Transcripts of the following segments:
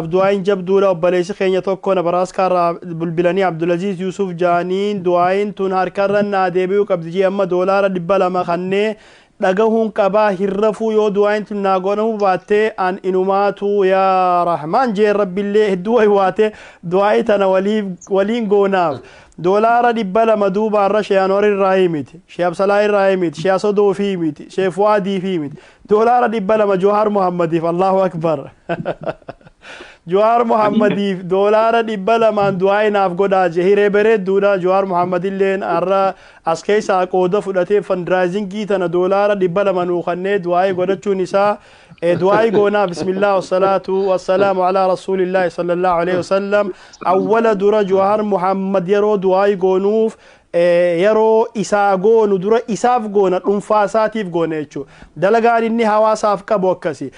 Du'aayin jabduudha. Obboleessi keenya tokko Nabaraaskaa irraa bilbilanii Abdulaziz Yusuf jaaniin du'aayin tun harkarra naa deebi'uu qabdi jee amma doolaara 200 kannee dhagahuun qabaa hin rafuu yoo du'aayin tun naa godhamuu baattee an inumaatu yaa rahmaan jee rabbillee hedduu waywaate du'aayii tana waliin goonaaf doolaara 200 duuba har'a Shee Anwar irraa miti, Shee Absalaa irraa miti, Shee Asodoo fi miti, Shee Fuwaadii fi miti, doolaara 200 Johaar Muhammadiif. Allahu akbar! Jawaar Muhammadiif doolaara 200n du'aa naaf godhaa je. Hiree bareedduudha. Jawaar Muhammad illeen har'a as keessaa qooda fudhatee fundraisingii tana doolaara 200 nuu kannee du'aa godhachuun isaa du'aa goonaa. Bismillah, wassalaatu wassalaamu alaa rasuulillahi sallallahu alaihi wasallam. Awwala dura Jawaar Muhammad yeroo du'aa goonuuf, yeroo isaa goonu dura isaaf goona, dhuunfaa isaatiif goona jechuudha. Dalagaan inni hawaasaaf qabu akkasi.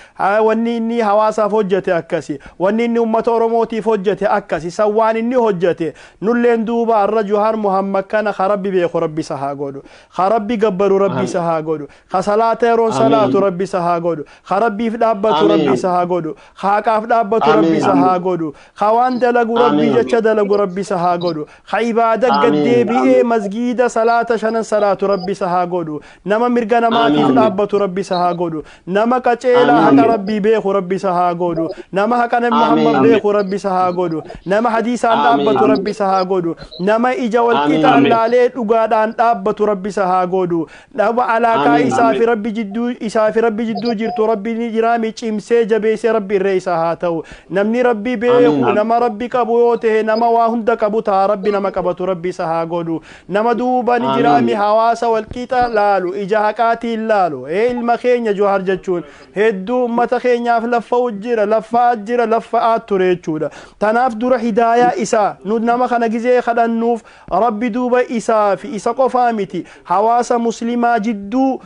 Wanni inni hawaasaaf hojjete akkasi. Wanni inni uummata Oromootiif hojjete akkasi. San waan inni hojjete nulleen duuba har'a Jawaar Muhammad kana ka Rabbi beeku Rabbi isa haa godhu. Ka Rabbi gabbaru Rabbi isa haa godhu. Ka salaata yeroon salaatu Rabbi isa haa godhu. Ka Rabbiif dhaabbatu Rabbi isa haa godhu. Ka haqaaf dhaabbatu Rabbi isa haa godhu. Ka waan dalagu Rabbi jecha dalagu Rabbi isa haa godhu. Ka ibaada gaddeebi'ee masgiida salaata shanan salaatu Rabbi isa haa godhu. Nama mirga namaatiif dhaabbatu Rabbi isa haa godhu. Nama qaceelaa haqa Rabbii beeku Rabbi isa haa godhu. Nama haqa Nabi Muhammad beeku Rabbi isa haa godhu. Nama hadiisaan dhaabbatu Rabbi isa haa godhu. Nama ija walqixaan laalee dhugaadhaan dhaabbatu Rabbi isa haa godhu. Nama alaaqaa isaa fi Rabbi jidduu isaa fi Rabbi jidduu jirtu Rabbi ni jiraami cimsee jabeessee Rabbi irree isaa haa ta'u. Namni Rabbi beeku nama Rabbi qabu yoo ta'e nama waa hunda qabu ta'a. Rabbi nama qabatu Rabbi isa haa godhu. Nama duuba ni jiraami hawaasa walqixa laalu, ija haqaatiin laalu. Ilma keenya Jawaar jechuun hedduu ummata keenyaaf laffa'u jira, laffa'aa jira, laffa'aa ture jechuudha. Tanaaf dura hidaayaa isaa nu nama kana gizee kadhannuuf Rabbi duuba isaa fi isa qofaa miti, hawaasa muslimaa jidduu,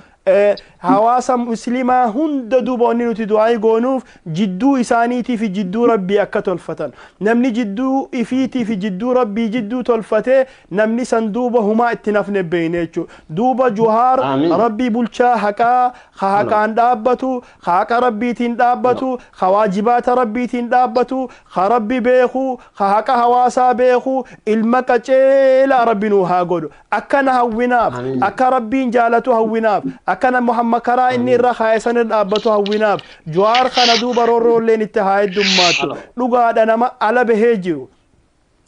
hawaasa muslimaa hunda duuba wanni nuti du'aa goonuuf jidduu isaaniitii fi jidduu Rabbii akka tolfatan. Namni jidduu ifiitii fi jidduu Rabbii jidduu tolfatee namni san duuba humaa itti nafne beeyne jechuudha. Duuba Jawaar Rabbii bulchaa haqaa ka haqaan dhaabbatu, ka haqa Rabbiitiin dhaabbatu, ka waajibaata Rabbiitiin dhaabbatu, ka Rabbi beeku, ka haqa hawaasaa beeku, ilma qaceelaa Rabbi nuu haa godhu. Akkana hawwinaaf, akka Rabbiin jaalatu hawwinaaf, akkana Muhammad karaa inni irra kaa'e san irra dhaabbatu hawwinaaf. Jawaar kana duuba roorroolleen itti haa heddummaattu. Dhugaadha, nama ala bahee jiru.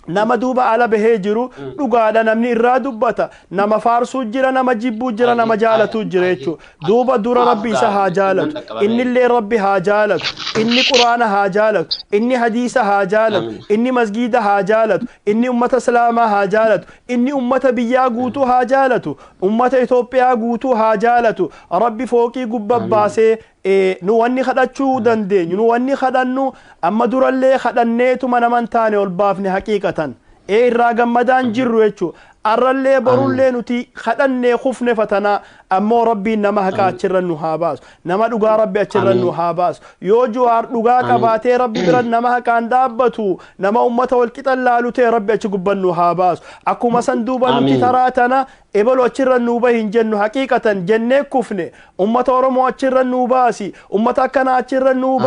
Nama duuba ala bahee jiru dhugaadha, namni irraa dubbata. Nama faarsuu jira, nama jibbuu jira, nama jaalatuu jira jechuudha. Duuba dura Rabbi isa haa jaalatu. Innillee Rabbi haa jaalatu. Inni Quraana haa jaalatu. Inni hadiisa haa jaalatu. Inni masgiida haa jaalatu. Inni ummata Islaamaa haa jaalatu. Inni ummata biyyaa guutuu haa jaalatu. Ummata Itoophiyaa guutuu haa jaalatu. Rabbi fooqii gubba baasee nu wanni kadhachuu dandeenyu, nu wanni kadhannu amma durallee kadhanneetuma naman taane ol baafne haqiiqatan irraa gammadaan jirru jechuudha. Arrallee borullee nuti kadhannee kufne fatanaa, ammoo Rabbiin nama haqaa achirra nu haa baasu. Nama dhugaa Rabbi achirra nu haa baasu. Yoo Jawaar dhugaa qabaatee Rabbi bira nama haqaan dhaabbatu, nama ummata walqixan laalu ta'e, Rabbi achi gubban nu haa baasu. Akkuma san duuba nuti taraa tana ebelu achirra nuu bahi hin jennu, haqiiqatan jennee kufne. Ummata Oromoo achirra nuu baasi. Ummata akkanaa achirra nuu